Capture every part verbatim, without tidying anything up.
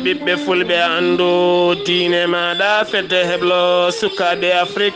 Ɓiɓɓe fulɓe, anndu diine maaɗa, fedde heblo sukaaɓe Afrik.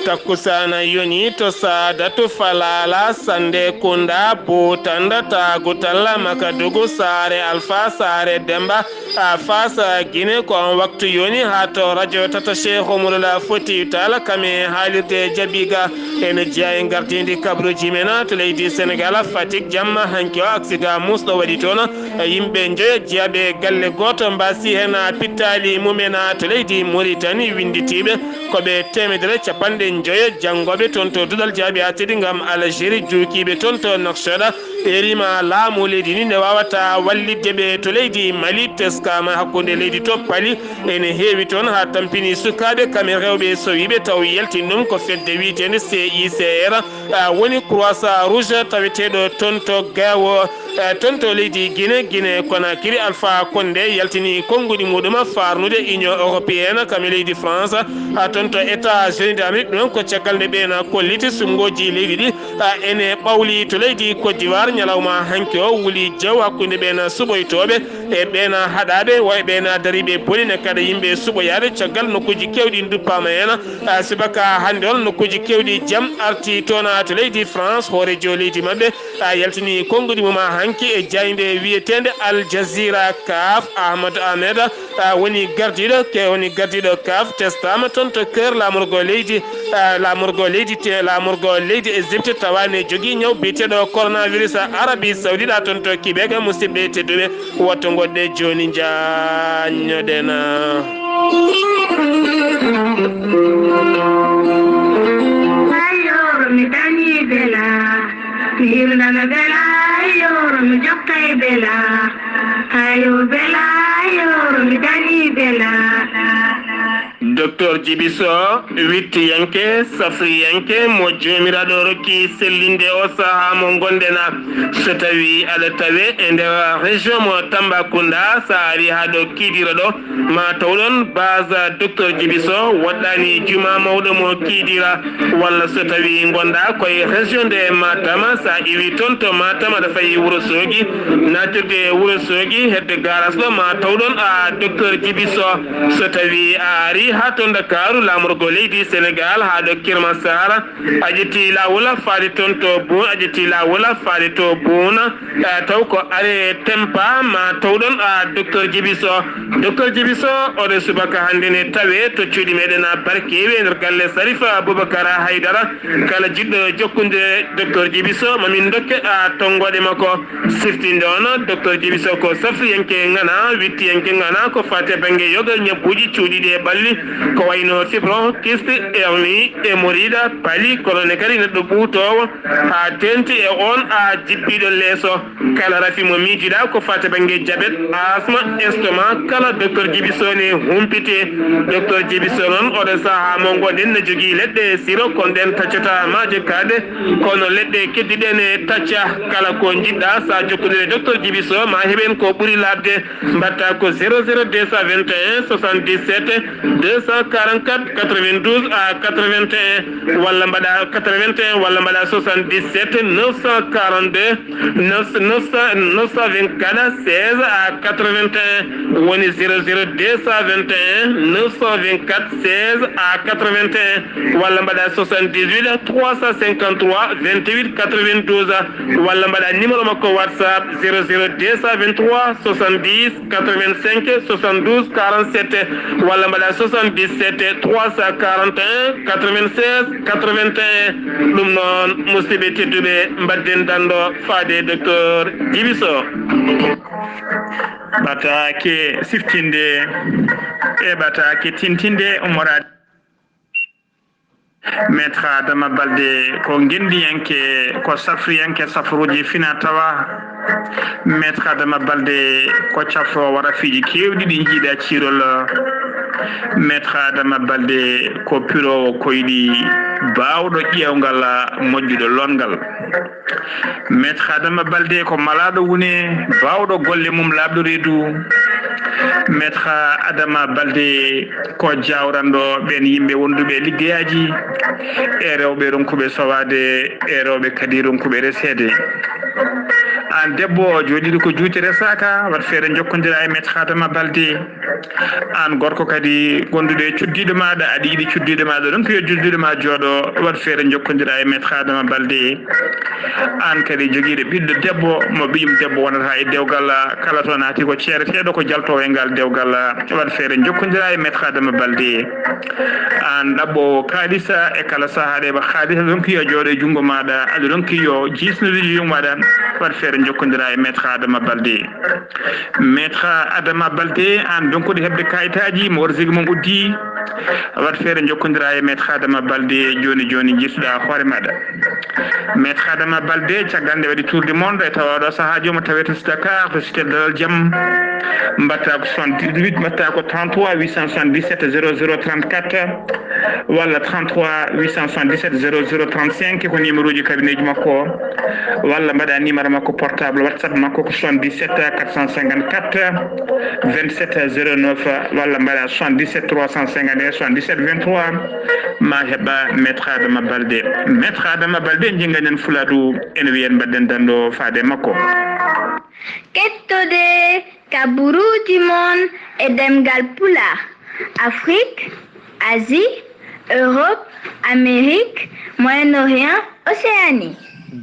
Takkusaana yoni to Saadatu Falaala, Sannde Kunda, Buutanda, Taagu Talla, Makadugu, Saare Alfa, Saare Demba, a Faasa Gine. Ko on waktu yoni haa to radio tata Cheikh Oumar Foutiyou Tall, kam e haalirde Jabiga. Ene jeyaa e ngardiindi kabaruuji men to leydi Senegal, Fatick, jamma hanki o, aksidaa muusɗo waɗi toon. Yimɓe njoyo jeyaaɓe galle gooto mbaasi heen pittaali mumen to leydi Mauritanie, winnditiiɓe ko ɓe teemedere capanɗe njoyo, janngooɓe toon to duɗal jaaɓi haa teddi ngam Algérie, juukiiɓe toon to Nouakchott. Ɓe riima laamu leydi ndi nde waawataa wallitde ɓe to leydi Mali, teskaama hakkunde leydi to Palu, ene heewi toon haa tampini sukaaɓe kam e rewɓe sowiiɓe taw yaltin ɗum ko fedde wiyeteende C I C R, a, woni Croissant Rouge taweteeɗo toon to Gao, a, toon to leydi Guinée, Guinée Conakry. Alpha Condé yaltini konnguɗi muɗum faarnude Union Européenne kam e leydi France, a, toon to États-Unis d'Amérique. Ɗum ko caggal nde ɓeen kolliti suɓngooji leydi ɗi, a, ene ɓawli to leydi Côte d'Ivoire. Ñalawma hanki o wuli jew hakkunde ɓeen suɓoytooɓe e ɓeen haɗaaɓe, wa e ɓeen dariiɓe boli ne kaɗa yimɓe suɓoyaade. Caggal nokkuuji keewɗi nduppaama heen, a, subaka hannde on nokkuuji keewɗi jam arti toon to leydi France. Hooreejo leydi maɓɓe, a, yaltini konnguɗi mum hanki e jaaynde wiyeteende Al Jazeera. Kaaf, Ahmad Ahmed, a, woni gardiiɗo, ke woni gardiiɗo Kaaf, testaama toon to kër laamorgo leydi, a, laamorgo leydi te-, laamorgo leydi Égypte, tawa ne jogii ñaw biyeteeɗo coronavirus. Arabie Saoudite, a, toon to Québec. Musidɓe tedduɓe, woto ngoɗɗe jooni, njaññoɗen. Ayo, mi dañi bela, mi hirnana bela, ayo, mi jokkay bela, ayo, bela, ayo, mi dañi bela. Docteur Djiby Sow, wittiyanke, safriyanke, mo Joomiraaɗo rokki sellinde o sahaa mo ngonɗen. So tawi aɗa tawe e nder région mo Tambacounda, sa ari haa ɗo Kidira ɗo, ma taw ɗon base Docteur Djiby Sow, woɗɗaani juma mawɗo mo Kidira. Walla so tawi ngonɗa koye région de Matam, sa iwi toon to Matam aɗa fayi Wuro Soogi, natirde Wuro Soogi, hedde garage ɗo, ma taw ɗon a Docteur Djiby Sow. So tawi a ari haa to Ndakaaru, laamorgo leydi Sénégal, haa ɗo Kër Massar, a ƴetti laawol faade toon to Boun, a ƴetti laawol faade to Boun, eh, taw ko are Tempa, ma taw ɗon a Docteur Djiby Sow. Docteur Djiby Sow, oɗo subaka hannde ne tawe to cuuɗi meɗen a Barkewi e nder galle Sarifa Aboubacar Haydara. Kala jiɗɗo jokkude Docteur Djiby Sow, ma min dokke a tonngoode makko. Siftinde on, Docteur Djiby Sow ko safriyanke ngana, wittiyanke ngana, ko faati e bannge yoga ñabbuuji cuuɗiiɗi e ɓalli, ko wayno fibro, kyste, hernie, hémorroïde, palu, kono ne kadi neɗɗo ɓuutoowo haa teeŋti e on a jippiiɗo leeso. Kala rafi mo miijiɗa ko faati e bannge diabète, asthme, estomac, kala Docteur Djiby Sow ne humpite. Docteur Djiby Sow noon, oɗo sahaa mo ngonɗen, ne jogii leɗɗe siro, kon ɗen taccata maaje kaaɗe. Kono leɗɗe keddiɗe ne tacca. Kala ko njiɗɗa, sa jokkondire Docteur Djiby Sow, ma heɓen ko ɓuri laaɓde. Mbatta ko zéro zéro deux cent vingt et un soixante-dix-sept deux cent quarante-quatre quatre-vingt-douze à quatre-vingt-un, walla mbaɗa quatre-vingt-un, walla mbaɗa soixante-dix-sept neuf cent quarante-deux neuf cent, neuf cent, neuf cent vingt-quatre seize à quatre-vingt-un, woni zéro zéro deux cent vingt et un neuf cent vingt-quatre seize à quatre-vingt-un, walla mbaɗa soixante-dix-huit trois cent cinquante-trois vingt-huit quatre-vingt-douze, walla mbaɗa numéro makko WhatsApp zéro zéro deux cent vingt-trois soixante-dix quatre-vingt-cinq soixante-douze quarante-sept, walla mbaɗa soixante-dix-sept trois cent quarante et un quatre-vingt-seize quatre-vingt-un. Ɗum noon, musidɓe tedduɓe, mbadden danndo faade Docteur Djiby Sow. Ɓataake siftinde e ɓataake tintinde ummoraade. Maître Adama Balde ko ngenndiyanke, ko safriyanke safruuji fina tawa. Maître Adama Balde ko cafroowo rafiiji keewɗi ɗi njiiɗa ciirol. Maître Adama Balde ko piroowo koyɗi, baawɗo ƴeewngal, moƴƴuɗo lonngal. Maître Adama Balde ko malaaɗo wune, baawɗo golle mum, laaɓɗo reedu. Maître Adama Balde ko jawranɗo ɓeen yimɓe wonduɓe liggeyaaji, e rewɓe ronkuɓe sowaade, e rewɓe kadi ronkuɓe reseede. Aan debbo jooɗiiɗo ko juuti resaaka, waɗ feere njokkondira e Maître Adama Baldé. Aan gorko kadi gonduɗo e cuddiiɗo maaɗa, aɗa yiɗi cuddiiɗo maaɗa, ɗon ko yo cuddiiɗo ma jooɗo, waɗ feere njokkondira e Maître Adama Baldé. Aan kadi jogiiɗo ɓiɗɗo debbo, mo ɓiyum debbo wonata e dewgal, kala to naati ko ceereteeɗo, ko jaltoowo e ngal dewgal, waɗ feere njokkondira e Maître Adama Baldé. Aan ɗaɓɓoowo kaalisa e kala sahaa ɗeɓa kaalisa, ɗon ko yo jooɗo e junngo maaɗa, aɗa ɗon ko yo jiisnude junngo maaɗa, waɗ feere njokkondira e Maître Adama Baldé. Maître Adama Baldé, aan donkuɗo heɓde kayitaaji, mo orsigi mum uddi, waɗ feere njokkondira e Maître Adama Baldé jooni jooni, jiisuɗa hoore maaɗa. Maître Adama Baldé, caggal nde waɗi tour du monde, e tawa oɗo sahaa jooma tawete to Dakar, to Cité Dalal Jam, mbatta ko soixante-dix-huit, mbatta ko trente-trois huit cent soixante-dix-sept zéro zéro trente-quatre, walla trente-trois huit cent soixante-dix-sept zéro zéro trente-cinq, ko numéro ji cabinet ji makko, walla mbaɗa numéro makko portable WhatsApp makko ko soixante-dix-sept quatre cent cinquante-quatre vingt-sept zéro neuf, walla mbaɗa soixante-dix-sept trois cent cinquante et un soixante-dix-sept vingt-trois, ma heɓa Maître Adama Baldé. Maître Adama Baldé, jinganen Fuladu, ene wiyen mbaɗɗen dando faade makko. Kettode kaburuuji mon e ɗemngal Pulaar, Afrik, Asie, Europe, Amérique, Moyen-Orient, Océanie.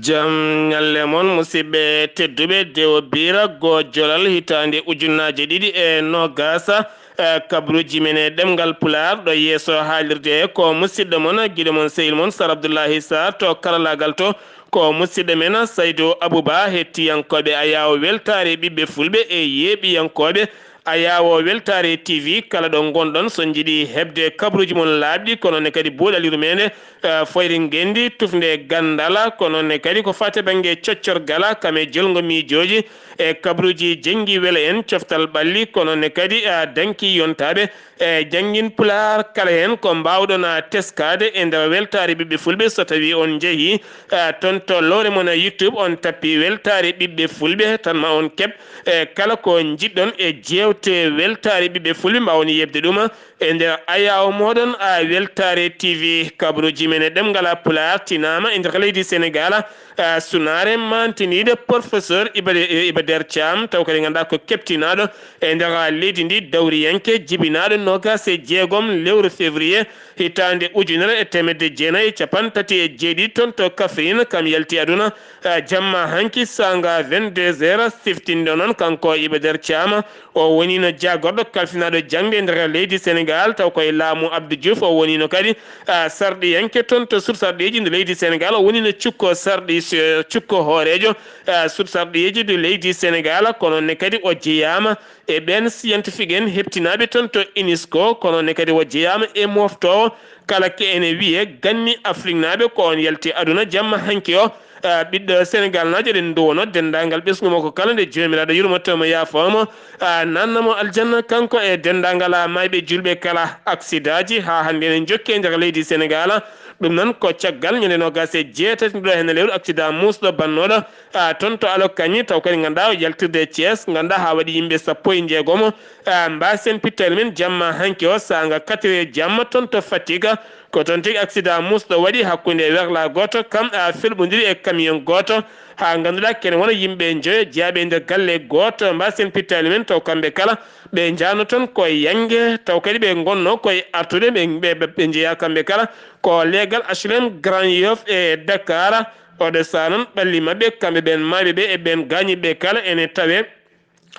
Jam ñalle mon, musidɓe tedduɓe, Dewo Bira, Goo Jolal, hitaande ujunnaaje ɗiɗi e noogaasa. Eh, kabaruuji men e ɗemngal Pulaar, ɗo yeeso haalirde ko musidɗo mon, giɗo mon, sehil mon, Sar Abdullahi Sarr, to karalaagal to, ko musidɗo men Saydu Abuba, hettiyankooɓe Ayaawo Weltaare Ɓiɓɓe Fulɓe e yeeɓiyankooɓe Ayaawo Weltaare T V, kala ɗo ngonɗon, so njiɗi heɓde kabaruuji mon laaɓɗi, kono ne kadi buuɗal yurmeende, eh, foyre ngenndi, tufnde ganndal, kono ne kadi ko faati bannge coccorgal, kam e jolngo miijooji, e kabaruuji jenngi wela en, coftal ɓalli, kono ne kadi, eh, danki yontaaɓe, e janngin Pulaar kala heen ko mbaawɗon a teskaade e nder Weltaare Ɓiɓɓe Fulɓe. So tawii on njehii, eh, toon to lowre mon YouTube, on tappii Weltaare Ɓiɓɓe Fulɓe, tan ma on keɓ, eh, kala ko njiɗɗon e jeewte Weltaare Ɓiɓɓe Fulɓe, mbaawon yeɓde ɗum e nder ayaawo mooɗon, a Weltaare T V, kabaruuji men e ɗemngal Pulaar, tinaama e nder leydi Senegaal, a sunaare maantiniiɗo Professeur Iba, Iba Der Thiam, taw kadi ngannduɗaa ko keɓtinaaɗo e nder leydi ndi, dawriyanke jibinaaɗo noogaas e jeegom lewru février hitaande ujunere e teemedde jeenayi e cappanɗe tati e jeeɗiɗi toon to Kaffrine, kam yalti aduna, eh, jamma hanki saanga vingt-deux heures, siftinɗo noon kanko Iba Der Thiam, o woniino jaagorɗo kalfinaaɗo jaŋde e nder leydi Senegaal, taw koye laamu Abdou Diouf, o woniino kadi, eh, sarɗiyanke toon to suudu sarɗiiji ndu leydi Senegaal, o woniino cukko sarɗi, cukko hooreejo, eh, suudu sarɗiiji ndu leydi Senegaal, kono ne kadi o jeyaama e ɓeen scientifique en heɓtinaaɓe toon to UNESCO, kono ne kadi o jeyaama e mooftoowo kala ke ene wiyee ganni Afriknaaɓe, ko on yalti aduna jamma hanki o. Ah, ɓiɗɗo Senegaalnaajo, eɗen nduwonoo denndaangal ɓesngu makko kala, nde Joomiraaɗo yurmoto mo, yaafoo mo, ah, naatna mo aljanna, kanko e denndaangal, ah, maayɓe juulɓe kala. Aksidaaji haa hannde ene njokki e nder leydi Senegaal. Ɗum noon ko caggal ñande noogaas e jeetati ndu ɗo heen lewru, aksidaa muusɗo bannooɗo, ah, toon to Alokañi, taw kadi ngannduɗaa o yaltirde e Thiès, ngannduɗaa haa waɗi yimɓe sappo e njeegomo, ah, mbaasen pittali men jamma hanki o, saanga quatre heures jamma toon to Fatick. Ko toon tigi aksidaa muusɗo waɗi hakkunde werlaa gooto, kam, ah, felɓondiri e camion gooto, haa ngannduɗaa kene wona yimɓe njoyo jeyaaɓe e nder galle gooto. Mbaasen pittali men taw kamɓe kala ɓe njaano toon ko e Yannge, taw kadi ɓe ngonnoo ko e artude, ɓe, ɓe, ɓe njeyaa kamɓe kala ko leegal H L M Grand Yoff e Dakar. Oɗo sahaa noon, ɓalli maɓɓe, kamɓe ɓeen maayɓe ɓe e ɓeen gaañiiɓe kala ene tawee.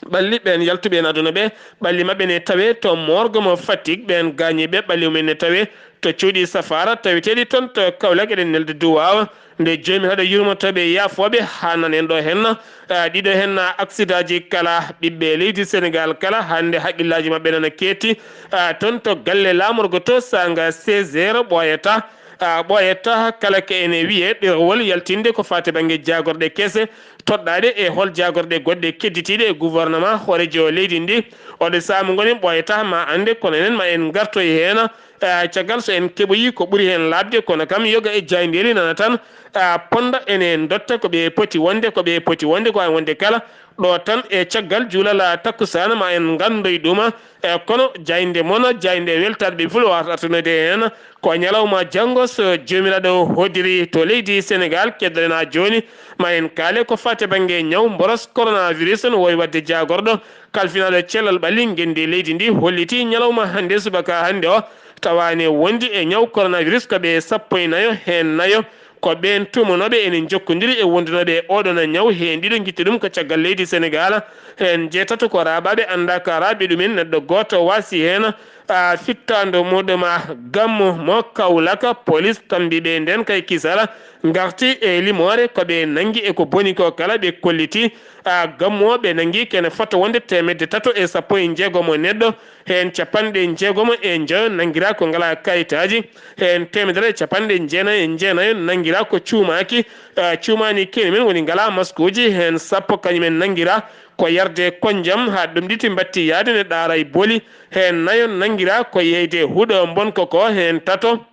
Ɓalli ɓeen yaltuɓe heen aduna ɓe, ɓalli maɓɓe ne tawee to morgue mo Fatick, ɓeen gaañiiɓe ɓalli mumen ne tawee to cuuɗi safaara taweteeɗi toon to Kaolack. Eɗen nelda duwaaw nde Joomiraaɗo yurmotooɓe e yaafooɓe haa nan en ɗo heen, ah, ɗiɗo heen aksidaaji kala, ɓiɓɓe leydi Senegaal kala, hannde hakkillaaji maɓɓe nana keetti, ah, toon to galle laamorgo to, saanga seize heures ɓooyata, ah, ɓooyata kala ko ene wiyee ɗerewol yaltinde ko faati bannge jaagorɗe kese, toɗɗaaɗe e hol jaagorɗe goɗɗe kedditiiɗe e gouvernement, hooreejo leydi ndi. Oɗo sahaa mo ngoni ɓooyata ma annde, kono enen ma en ngartoy heen, ah, caggal so en keɓoyi ko ɓuri heen laaɓde, kono kam yoga e jaayndeeli nana tan, ah, ponda ene dotta ko ɓe poti wonde, ko ɓe poti wonde, ko wawi wonde kala, ɗo tan e caggal juulal takkusaan, ma en nganndoy ɗum. E kono jaaynde mon, jaaynde weltaade ɓe fof waawata artunoyde heen. Ko ñalawma janngo, so Joomiraaɗo hoddiri to leydi Senegaal, keddoɗen haa jooni, ma en kaale ko faati e bannge ñaw mboros coronavirus, no waawi waɗde jaagorɗo kalfinaaɗo cellal ɓalli ngenndi leydi ndi, hollitii ñalawma hannde, subaka hannde o, tawaani wondi e ñaw coronavirus ko ɓe sappo e nayo heen nayo. Ko ɓeen tuumanooɓe ene njokkondiri e wondunooɓe e ooɗoo ñaw, heen ɗiɗo ngitti ɗum ko caggal leydi Senegaal, heen jeetato ko raaɓaaɓe anndaaka raaɓe ɗumen, neɗɗo gooto waasi heen, a, fittaandu muɗum, a, gammu mo Kawlaka, polis tambi ɓe ndeen kay kisal, ngarti e limoore ko ɓe nanngi e ko boni ko kala, ɓe kolliti, a, gammu o ɓe nanngi kene fota wonde teemedde tato e sappo e jeegom neɗɗo, heen capanɗe jeegom e njoyo nanngiraa ko ngalaa kayitaaji, heen teemedere e capanɗe jeenayi e jeenayo nanngiraa ko cuumaaki, a, cuumaani keeni men woni ngalaa maskuuji, heen sappo kañumen nanngiraa ko yarde konnjam haa ɗomɗiti mbatti yahde ne ɗaara e boli, heen nayo nanngiraa ko yeyde huɗo mbonko ko, heen tato,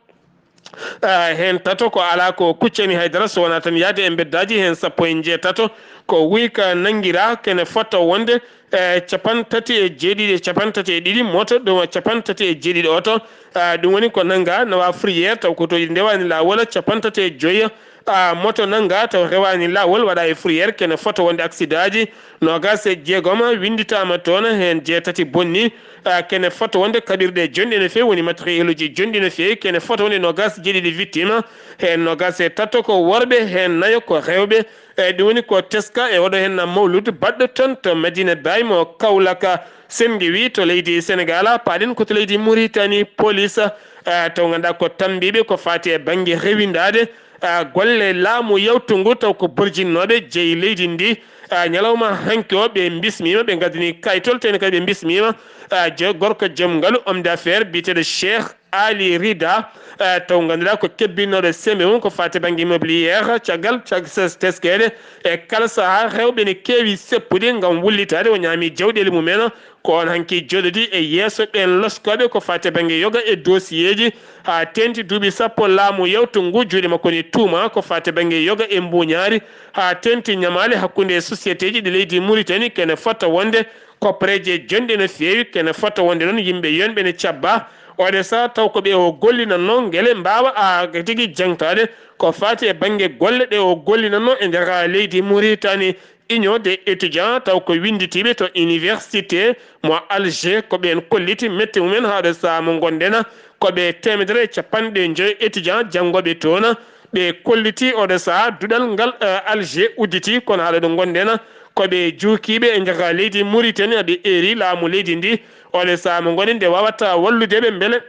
a, heen tato ko alaa ko kuccani hay dara so wonaa tan yahde e mbeddaaji, heen sappo e jeetato ko guyka nanngiraa kene fota wonde, e, capanɗe tati e jeeɗiɗi e capanɗe tati e ɗiɗi moto, ɗum capanɗe tati e jeeɗiɗi oto, a, ɗum woni ko nanngaa nawa fourrière taw ko to ɗi ndewaani laawol, capanɗe tati e joyi, a, moto nanngaa taw rewaani laawol waɗa e fourrière kene fota wonde aksidaaji, noogaas e jeegom winnditaama toon, heen jeetati bonni, a, kene fota wonde kaɓirɗe jonɗi no feewi, woni matériel uji jonɗi no feewi, kene fota wonde noogaas e jeeɗiɗi victime, heen noogaas e tato ko worɓe, heen nayo ko rewɓe. E ɗum woni ko teska e oɗo heen mawluud baɗɗo toon to Madina Baye mo Kawlaka. Senngi wi to leydi Senegaal, paaɗen ko to leydi Muritani, polis, a, taw ngannduɗaa ko tambiiɓe ko faati e bannge rewindaade, a, golle laamu yawtungu taw ko borjinnooɓe jeyi leydi ndi. A, ñalawma hanki o ɓe mbismiima, ɓe ngaddani kayitol, tawde kadi ɓe mbismiima, a, jo-, gorko joom ngalu, homme d'affaires biyeteeɗo Cheikh Ali Rida, eh, taw ngannduɗaa ko kebbinnooɗo sembe mum ko faati bannge immobilière, caggal cag-, ses-, teskeede e kala sahaa rewɓe ne keewi seppude ngam wullitaade o ñaami jawɗeele mumen, ko on hanki jooɗodi e yeeso ɓeen loskooɓe ko faati bannge yoga e dossier ji, haa teeŋti duuɓi sappo laamu yawtungu juuɗe makko ne tuuma ko faati bannge yoga e mbuuñaari, haa teeŋti ñamaale hakkunde e société ji ɗi leydi Muritani kene fota wonde Koppareeji e jonɗe no feewi, kene fota wonde noon yimɓe yonɓe ne cabbaa. Oɗo sahaa taw ko ɓe o gollinannoo, ngele mbaawa a tigi jaŋtaade ko faati e bannge golle ɗe o gollinannoo e nder leydi Muritani. Union des étudiants taw ko winnditiiɓe to université mo Alger, ko ɓeen kolliti mette mumen haa ɗo sahaa mo ngonɗen, ko ɓe teemedere e capanɗe njoyo étudiants janngooɓe toon. Ɓe kolliti oɗo sahaa duɗal ngal, eh, Alger udditi, kono haa ɗo ngonɗen, ko ɓe juukiiɓe e nder leydi Muritani, ɓe eeri laamu leydi ndi. Oɗo sahaa mo ngonɗen nde waawata wallude ɓe mbele,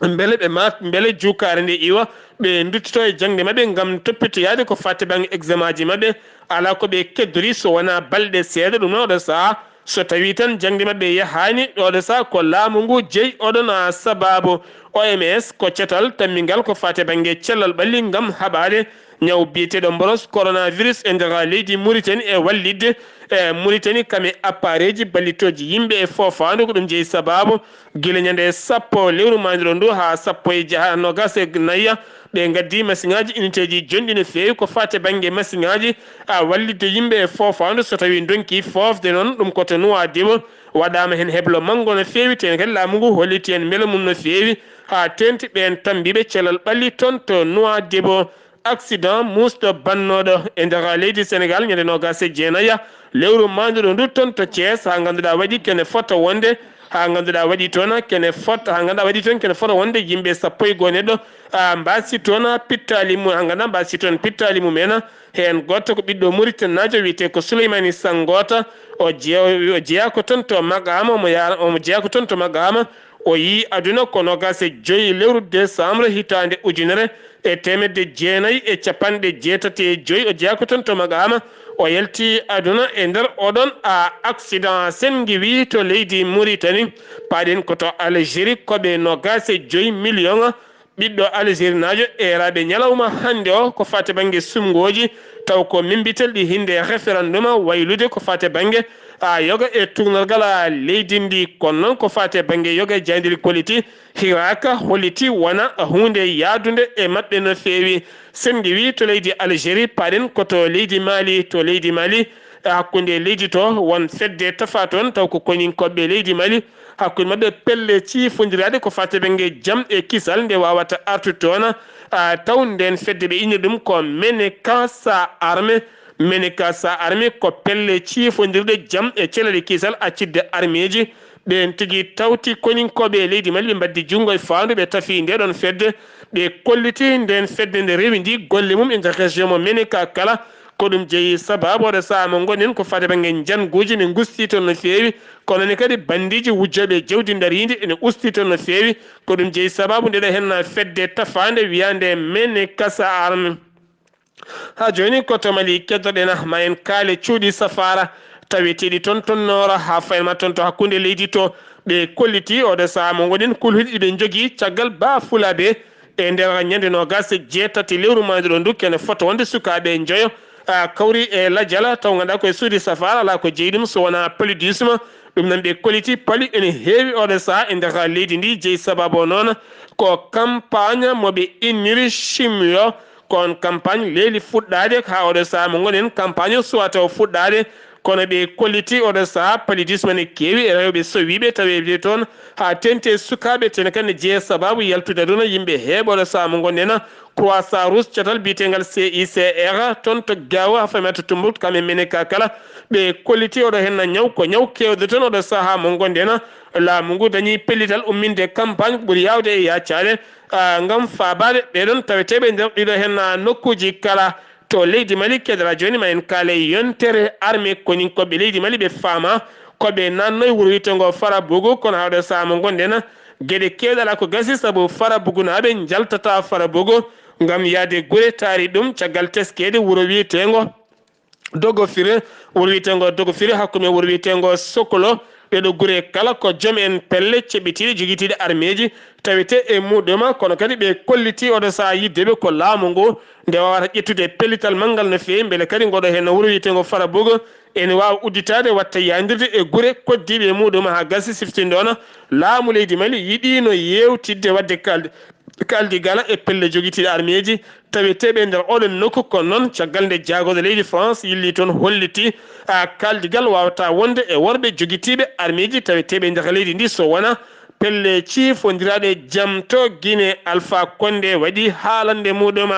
mbele ɓe ma, mbele juukaare nde iwa, ɓe nduttito e jaŋde maɓɓe ngam toppitoyaade ko faati bannge examen ji maɓɓe. Alaa ko ɓe keddori so wonaa balɗe seeɗa, ɗum noon oɗo sahaa so tawii tan jaŋde maɓɓe yahaani, oɗo sahaa ko laamu ngu jeyi oɗon, a, sabaabu. O M S ko catal tammingal ko faati bannge cellal ɓalli ngam haɓaade ñaw biyeteeɗo mboros coronavirus e nder leydi Muritani e wallitde, e Muritani kam e appareeji ballitooji yimɓe e foofaandu. Ko ɗum jeyi sabaabu gila ñande sappo lewru maandiro ndu haa sappo e je-, haa noogaas e nayi, ɓe ngaddi masiŋaaji, uniteeji jonɗi no feewi ko faati bannge masiŋaaji, a, wallitde yimɓe e foofaandu. So tawii ndonki foofde noon, ɗum ko to Nuwaadibu waɗaama heen heblo manngo no feewi, tee kadi laamu ngu holliti heen mbelo mum no feewi, haa teeŋti ɓeen tammbiiɓe cellal ɓalli toon to Nuwaadibu. Accident muusɗo bannooɗo e nder leydi Senegaal ñande noogaas e jeenayi lewru maandiro ndu toon to Thiès, haa ngannduɗaa waɗi kene fota wonde, haa ngannduɗaa waɗi toon kene fota, haa ngannduɗaa waɗi toon kene fota wonde yimɓe sappo e goo neɗɗo, a, mbaasi toon pittaali mum, haa ngannduɗaa mbaasi toon pittaali mumen. Heen gooto ko ɓiɗɗo Muritaninaajo wiyetee ko Souleymani Sangoota, o jeya-, o jeyaa ko toon to Maqaama, omo yaara, omo jeyaa ko toon to Maqaama. O yii aduna ko noogaas e joy lewru décembre hitaande ujunere e teemedde jeenayi e capanɗe jeetati e joy. O jeyaa ko toon to Maqaama. O yalti aduna e nder oɗon, a, accident senngi wi to leydi Muritani. Paaɗen ko to Algérie, ko ɓe noogaas e joy million ɓiɗɗo Algérie naajo eeraaɓe ñalawma hannde o ko faati bannge suɓngooji, taw ko memmbitel ɗi hinnde référendum waylude ko faati bannge, a, yoga e tuugnorgal, a, leydi ndi. Kono noon ko faati bannge yoga e jaayndiiri kolliti hiraaka holliti wona huunde yahdunde e maɓɓe no feewi. Senngi wi to leydi Algérie, paaɗen ko to leydi Mali. To leydi Mali, e hakkunde leydi to, won fedde tafa toon, taw ko koninkooɓe leydi Mali, hakkunde maɓɓe pelle ciifondiraaɗe ko fate bannge jam e kisal nde waawata artude toon, a, taw ndeen fedde ɓe inni ɗum ko Meneka sa arme. Meneka sa arme ko pelle ciifondirɗe jam e cellal e kisal accitde armeeji. Ɓeen tigi tawti koninkooɓe e leydi Mali, ɓe mbaddi junngo e faandu, ɓe tafi nde ɗoon fedde, ɓe kolliti ndeen fedde nde rewi ndi golle mum e nder région mo Meneka kala. Ko ɗum jeyi sabaabu oɗo sahaa mo ngonɗen ko fate bannge njannguuji ne ngusti toon no feewi, kono ne kadi banndiiji wujjooɓe jawdi ndariindi ene usti toon no feewi. Ko ɗum jeyi sabaabu nde ɗo henna fedde tafaande wiyaande Meneka sa arme. Haa jooni ko to Mali keddoɗen, ma en kaale cuuɗi safaara taweteeɗi toon to Noora haa fayma toon to hakkunde leydi to. Ɓe kolliti oɗo sahaa mo ngonɗen kulhuɗi ɗi ɓe njogii caggal Ba Fulaaɓe e nder ñande noogas e jeetati lewru maayɗo ɗo ndu kene foto wonde sukaaɓe njoyo, a, kawri e lajal taw ngannduɗaa koye suuɗi safaara alaa ko jeyi ɗum so wonaa paludisme. Ɗum noon ɓe kolliti palu ene heewi oɗo sahaa e nder leydi ndi, jeyi sabaabu o noon ko campagne mo ɓe inniri chimio. Ko on campagne leeli fuɗɗaade, haa oɗo sahaa mo ngonɗen, campagne o suwata o fuɗɗaade, kono ɓe kolliti oɗo sahaa paludisme ne keewi e rewɓe sowiiɓe taweede toon, haa teeŋti e sukaaɓe, tene kadi ne jeya sabaabu yaltude aduna yimɓe heewɓe oɗo sahaa mo ngonɗen. Croissant Rouge, catal biyeteegal C I C R, toon to Gao, haa fayma to Tombouctou, kam e Meneka kala, ɓe kolliti oɗo henna ñaw ko ñaw keewɗo toon oɗo sahaa mo ngonɗen. Laamu ngu dañi pellital umminde campagne ɓuri yaawde e yaacaade, a, ngam faabaade ɓee ɗoon taweteeɓe e nder ɗiɗo heen, a, nokkuuji kala to leydi Mali. Kedora jooni ma en kaale yontere armée koninkooɓe leydi Mali, ɓe faama ko ɓe naatnoy wuro wiyeteengo Farabougou, kono haa ɗo sahaa mo ngonɗen, geɗe keewɗe alaa ko gasi, sabu Farabougounaaɓe njaltataa Farabougou ngam yahde gure taari ɗum caggal teskeede wuro wiyeteengo Dogofire, wuro wiyeteengo Dogofire, hakkunde wuro wiyeteengo Sokolo. Ɗee ɗoo gure kala ko joom en pelle ceɓɓitiiɗe, jogitiiɗe armeeji, tawetee e muuɗum, kono kadi ɓe kolliti oɗo sahaa yiddeɓe ko laamu ngu nde waawata ƴettude pellital manngal no feewi, mbele kadi ngoɗo heen wuro wiyeteengo Farabougou ene waawa udditaade, watta yayndirde e gure koddiiɓe e muuɗum haa gasi siftinde on. Laamu leydi Mali yiɗiino yeewtidde waɗde kalde kaldigal e pelle jogitiiɗe armeeji taweteeɓe e nder oɗon nokku. Kono noon, caggal nde jaagorɗo leydi France yilli toon, holliti, a, kaldigal waawata wonde e worɓe jogitiiɓe armeeji taweteeɓe e nder leydi ndi, so wonaa pelle ciifondiraaɗe jam to Guinée. Alpha Condé waɗi haalande muuɗum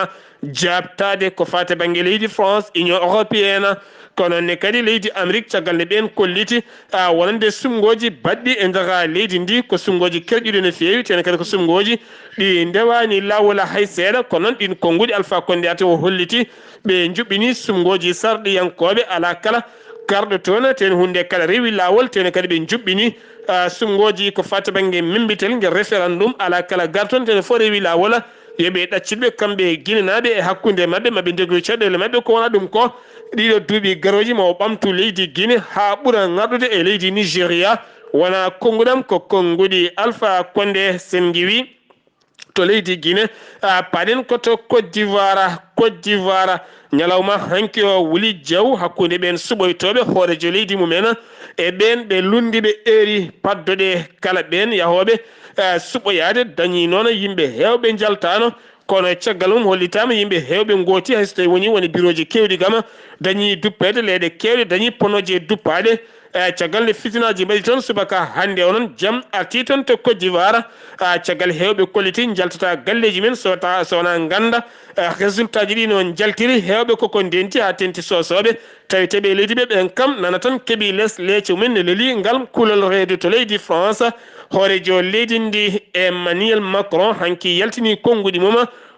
jaabtaade ko faati bannge leydi France, Union Européenne, kono ne kadi leydi Amérique, caggal nde ɓeen kolliti, a, wonande suɓngooji baɗɗi e nder leydi ndi, ko suɓngooji kerƴuɗi no feewi, tene kadi ko suɓngooji ɗi ndewaani laawol hay seeɗa. Kono noon, ɗiin konnguɗi Alpha Condé ate o holliti, ɓe njuɓɓini suɓngooji sarɗiyankooɓe, alaa kala garɗo toon, tene huunde kala rewi laawol, tene kadi ɓe njuɓɓini, a, suɓngooji ko faati bannge memmbitel ngel, référendum, alaa kala garɗo toon, tene fof rewi laawol. Yo ɓe ɗaccit ɓe kamɓe Ginenaaɓe e hakkunde maɓɓe, maɓe ndegoy caɗeele maɓɓe. Ko wona ɗum ko, ɗiɗo duuɓi garooji, ma o ɓamtu leydi Gine haa ɓura ŋarɗude e leydi Nigéria. Wona konnguɗam, ko konnguɗi Alpha Condé Sengiwi to leydi Gine. A, paɗen ko to Côte d'Ivoire. Côte d'Ivoire, ñalawma hanki o, Wuli Jaw, hakkunde ɓeen suɓoytooɓe hooreejo leydi mumen e ɓeen ɓe lunndi ɓe eeri paddoɗe kala ɓeen yahooɓe, a, suɓoyaade, dañii noon yimɓe heewɓe njaltaano. Kono e caggal mum, hollitaama yimɓe heewɓe ngooti, hay so tawii wonii won e birooji keewɗi kam, dañii duppeede, leyɗe keewɗe dañii ponooje duppaaɗe. E caggal nde fitinaaji mbaɗi toon subaka hannde, onon jam artii toon to Côte d'Ivoire. A, caggal heewɓe kolliti njaltata galleeji men, so ta-, so wonaa ngannda, a, résultat ji ɗi no njaltiri, heewɓe koko ndenti haa tenti soosooɓe. Taweteeɓe e leydi ɓe ɓeen kam nana tan keɓi les leece mumen ne leli ngal kulol reedu to leydi France. Hooreejo leydi ndi Emmanuel Macron hanki yaltini konnguɗi mum.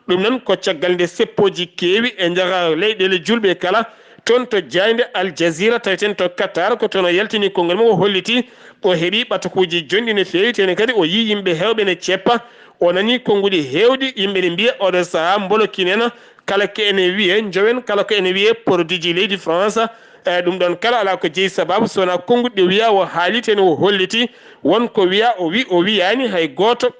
Ɗum noon ko caggal nde seppooji keewi e nder leyɗeele juulɓe kala. Toon to jaaynde Al Jazeera, taweten to Qatar, ko toon o yaltini konngol mum, o holliti o heɓi ɓatakuuji jonɗi no feewi, tene kadi o yii yimɓe heewɓe ne ceppa. O nani konnguɗi heewɗi, yimɓe ne mbiya oɗo sahaa mbolokinen, kala ko ene wiyee njowen, kala ko ene wiyee produit ji leydi France. E ɗum ɗoon kala alaa ko jeyi sabaabu so wonaa konnguɗi ɗi wiya o haali, tene o holliti won ko wiya o wi, o wiyaani hay gooto.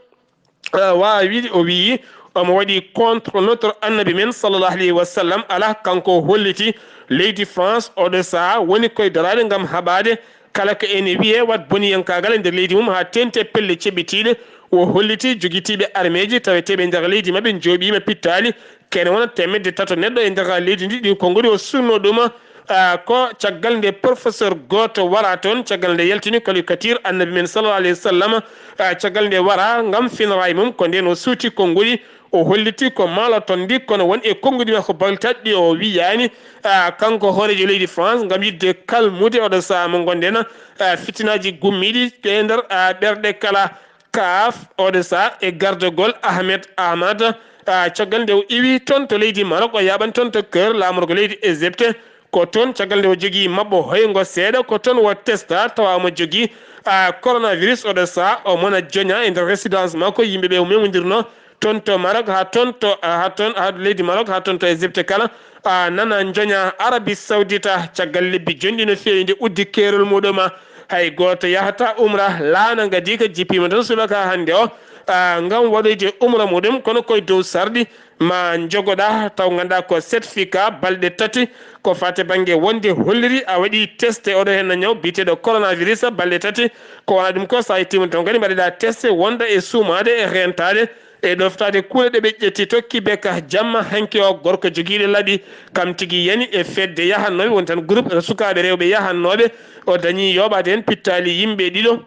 Eh, waawi wiide o wiyi omo waɗi contre notre annabi men sallallahu alayhi wa sallam. Alaa, kanko o holliti leydi France oɗo sahaa woni koye daraade ngam haɓaade kala ko ene wiyee waɗ boniyankaagal e nder leydi mum, haa teeŋti e pelle ceɓɓitiiɗe. O holliti jogitiiɓe armeeji taweteeɓe e nder leydi maɓɓe njooɓiima pittaali kene wona teemedde tato neɗɗo e nder leydi ndi. Ɗiin konnguɗi o sunnoo ɗum Ah, ko caggal nde professeur gooto wara toon, caggal nde yaltini Kalikatir Annabi men sallallahu alayhi wa sallam, ah, caggal nde wara ngam finraay mum, ko ndeen o suuti konguɗi, o holliti ko maalo toon ndi, kono won e konguɗi makko baltaɗɗi o wiyaani, ah, kanko hooreejo leydi France ngam yiɗde kalmude oɗo sahaa mo ngonɗen, ah, fitinaaji gummiiɗi e nder, ah, ɓerɗe kala. Kaaf, oɗo sahaa e gardagol Ahmed Ahmad, ah, caggal nde o iwi toon to leydi Maroc, o yaaɓani toon to Caire, laamorgo leydi Égypte. Ko toon caggal nde o jogii maɓɓo hoyngo seeɗa, ko toon o testa, tawa omo jogii, ah, coronavirus. Oɗo sahaa omo na joña e nder résidence makko, yimɓe ɓe o memondirno toon to Maroc, haa toon to, haa toon, haa leydi Maroc, haa toon to Égypte kala, a nana njoña Arabie Saoudite caggal lebbi jonɗi no feewi nde uddi keerol muɗum. Hay gooto yahata umra, laana ngadii ka jippiima tan subaka hannde o, a, ngam waɗoyde umra muɗum, kono koye dow sarɗi ma njogoɗa taw ngannduɗaa ko certificat balɗe tati ko faati bannge wonde holliri a waɗi test oɗo heen ñaw biyeteeɗo coronavirus balɗe tati. Ko wona ɗum ko, so a yettiima toon kadi mbaɗeɗaa test wonda e suumaade e reentaade e ɗoftaade kuule ɗe ɓe ƴetti to Kibeka jamma hanki o. Gorko jogiiɗo laabi kam tigi yani e fedde yahannooɓe, woni tan groupe sukaaɓe rewɓe yahannooɓe, o dañi yooɓaade heen pittaali yimɓe ɗiɗo.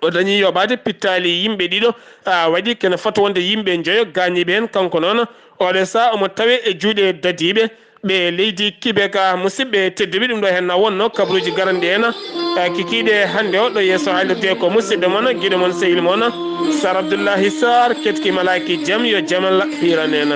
O dañi yooɓaade pittaali yimɓe ɗiɗo, a, waɗi kene fota wonde yimɓe njoyo gaañiiɓe heen. Kanko noon, oɗo sahaa omo tawee e juuɗe dadiiɓe ɓe leydi Kibek. Musidɓe tedduɓe, ɗum ɗo heen na wonno kabaruuji garanɗi heen, a, kikiiɗe hannde o. Ɗo yeeso haalirde ko musidɗo mon, giɗo mon, sehil mon, Sar Abdullahi Sar, ketki malaaki jam, yo jam Allah hiiran en.